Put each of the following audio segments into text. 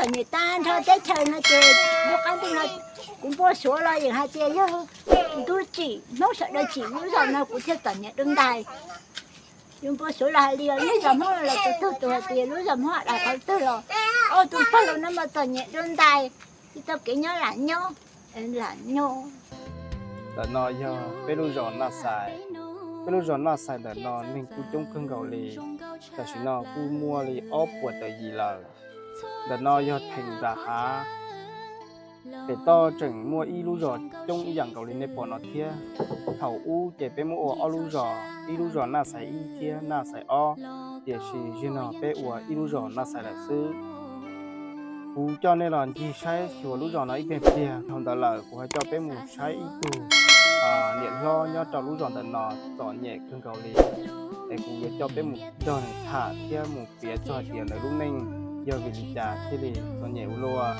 Txom nyem tag nrho teb chaws no ces lub qab ntuj no kuv npau suav los yeej hais tias yog ntuj tsim, Hmoob sawv daws tsim lub zos no kuv thiaj txom nyem dua ntais. Yus npau suav los hais li os, lub zos Hmoob los tus tug tus hais tias lub zos Hmoob Am Dais qhov twg los ob tug pog los no mas txom nyem dua ntais, tsis tau kev nyob lam nyob, lam nyob. Ntawm no yog peb lub zos Naj Xais. Peb lub zos Naj Xais ntawm no neeg kuj coob kawg nkaus li. Tam sim no kuj muaj li ob puas tawm yim lawm. Ntawm no yog theem nram hav. Pem toj tseem muaj ib lub zos coob ib yam nkaus li nej pom no thiab. Thaum ub ces peb muab ua ob lub zos, ib lub zos Naj Xais ib thiab Naj Xais ob, tiam sis zaum no peb ua ib lub zos Naj Xais lawm xwb. Kuv coj nej los ncig saib xyuas lub zos no ib pliag pliag, dhau ntawd lawm kuv ho coj peb mus saib ib tug niam hlob nyob rau lub zos ntawm no txom nyem kawg nkaus li, es kuv yuav coj peb mus nrog nws tham thiab mus piav txog tias nws lub neej yog vim li cas thiaj li txom nyem ua luaj.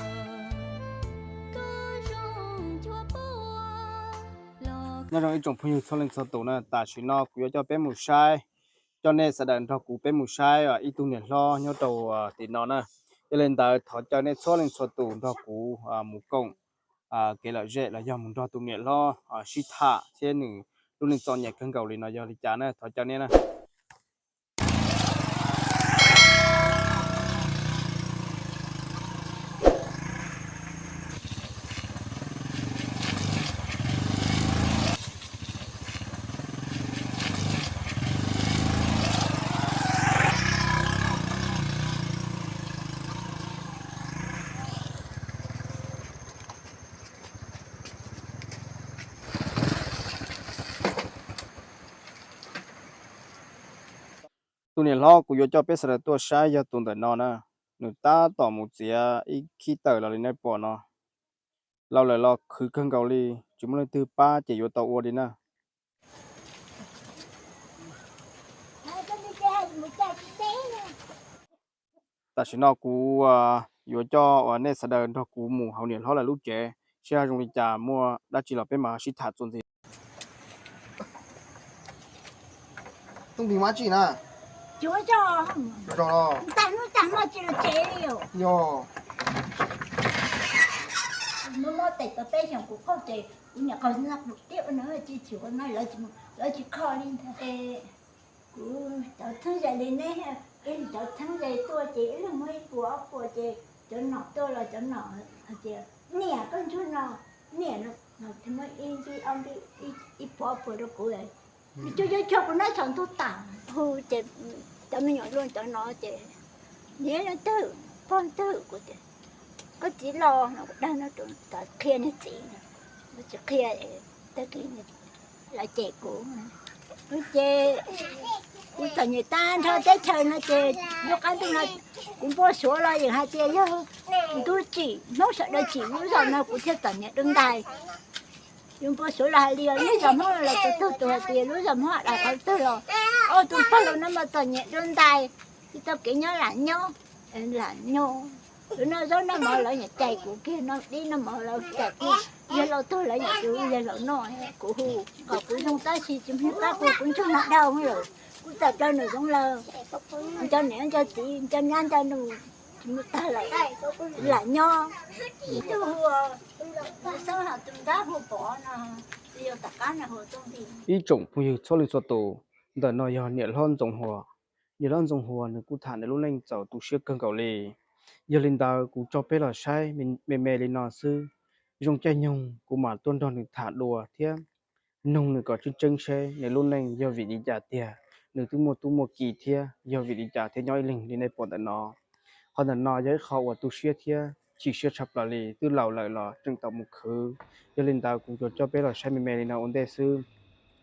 Nyob zoo ib tsoom phooj ywg txhua leej txhua tus na, tam sim no kuv yuav coj peb mus saib, coj nej sawv daws nrog kuv peb mus saib ib tug niam hlob nyob rau tim no na. Yog li ntawd thov caw nej txhua leej txhua tus nrog kuv mus koom kev lom zem los yog mus nrog tus niam hlob sib tham thiab nws lub neej txom nyem kawg nkaus li no yog li cas na, thov caw nej na. Tus niam hlob kuv yuav coj peb sawv daws tuaj saib yog tus ntawm no na. Nws tab tom mus txiav ib khib taws los li nej pom no. Laus lawm los khwv kawg nkaus li, tsis muaj leej twg pab ces yuav tau ua li na. Tam sim no kuv yuav coj uas nej sawv daws nrog kuv mus hauv niam hlob lawv lub tsev, seb zoo li cas, muaj dab tsi los peb mam sib tham txuas ntxiv. Tub npis mab tsi na? Cuav zog. Tag hnub tag hmo tsis los tsev li os. Yog. Muab muab tes tau peb xyoos kuv qaug ces kuv niam qaug na, kuv tib ua no tsis chim ua no lawv tsis kho li ntag. Kuv cov txheeb ze li neb, ib cov txheeb ze tuaj ces ib leeg muab ib puas ob puas ces cov nom tuaj los cov nom hais tias niam koj ntsuag no, niam no, muab ib npib ob npib, ib puas ob puas rau kuv. Cuag yuav cuag kuv nab tsaus ntuj tas, hu ces cov me nyuam luaj cov no ces niam leej twg, pog twg, kuv tias koj txiv los no, kuv dag no rau, qhia niag txiv no, tsis qhia, tag kis lawv cem kuv. Ces kuv txom nyem tag nrho teb chaws no ces lub qab ntuj no kuv npau suav los yeej hais tias yog ntuj tsim, Hmoob sawv daws tsim lub zos no kuv thiaj txom nyem dua ntais. Yus npau suav los hais li os, lub zos Hmoob los tus tug tus hais tias lub zos Hmoob Am Dais qhov twg los ob tug pog los no mas txom nyem dua ntais, tsis tau kev nyob lam nyob, lam nyob. Lawv noj zaub noj mov lawv niam cais kuv kiag, noj dib noj mov lawv cais kuv, yawg laus tuag lawv niam kuv yawg laus noj, kuv hu kom kuv zoo tab sis tsis muaj pab kuv, kuv ntsuag no dhau lawm, kuv tawm plaws nram zoov lawm, nco niam nco txiv nco nyab nco nus, tsis muaj tag lawm, lam nyob. Ib tug hu Xeeb, ho tus nrab hu Pov no, tus yau tom qab no hu Tub Npis. Ib tsoom phooj ywg txhua leej txhua tus, ntawm no yog niam hlob Ntxoov Huas. Niam hlob Ntxoov Huas nws kuj tham nws lub neej txaus tu siab kawg nkaus li. Yog li ntawd kuv tso peb los saib me me li no xwb. Zoo caij nyoog kuv mam tuaj nrog nws tham dua thiab noog nws kom tseeb tseeb seb nws lub neej yog vim li cas tiag nws twb muaj tub muaj ki thiab yog vim li cas thiaj nyob ib leeg li nej pom ntawm no. Qhov ntawm no yog ib qho uas tu siab thiab chim siab tshaj plaws li, twb laus lawm los tseem tau mus khwv. Yog li ntawd kuv yuav coj peb los saib me me li no ua ntej xwb.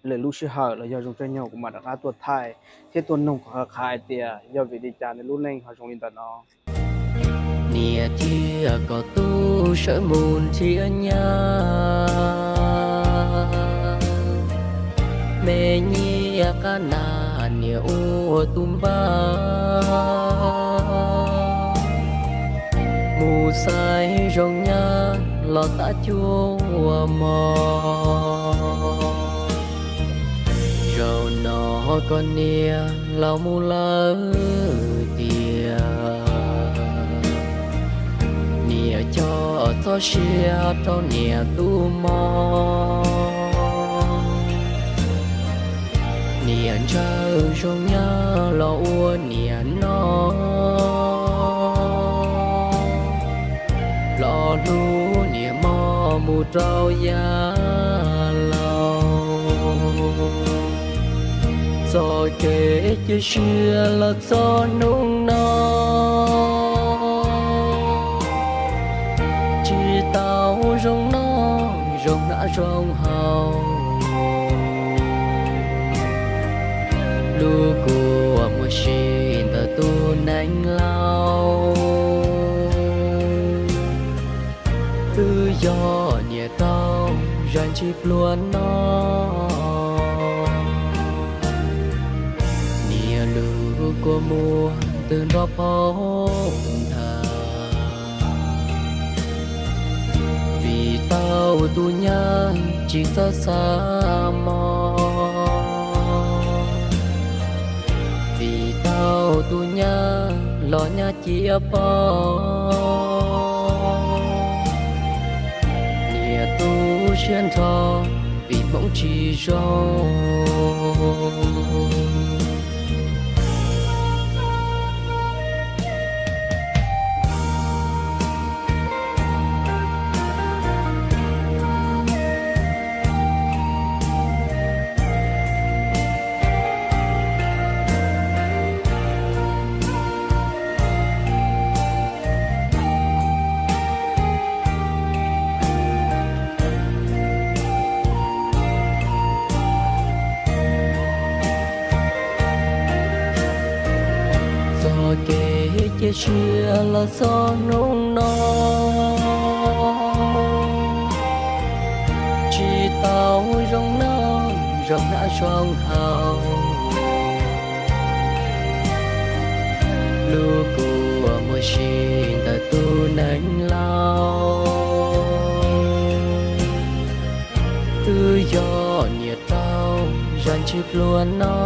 Lwm lub sij hawm los yog zoo caij nyoog kuv mam rov qab tuaj thaij thiab tuaj noog kom hav qhav hais tias yog vim li cas nws lub neej ho zoo li ntawm no. Niam thiab koj tub sawv mus nrhiav nyab, me nyiaj qab nas niam ua tus npab, mus xaiv zoo nyab los tab cuaj ua mov. Zaum no koj niam laus mus lawm tiag, Txoj sia rau niam tu mog, niam ntsawg zoo nyab los ua niam noj, los hlub niam mog mus rau yav laus. Txoj kev cia siab los txog hnub no, tsis tau zoo noj zoo hnav zoo haus, lub kua muag si ntawm tus neeg laus. Twb yog niam tau zaj ntsis pluag no, niam lub kua muag twb nrov poob nthav, vim tau tus nyab tsis txawj xav mog, vim tau tus nyab los nyab cia pog. Niam tu siab nrho vim hmoov tsis zoo. Txoj kev cia siab los txog hnub no, tsis tau zoo noj zoo hnav zoo haus, lub kua muag si ntawm tus neeg laus. Twb yog niam tau zaj ntsis pluag no,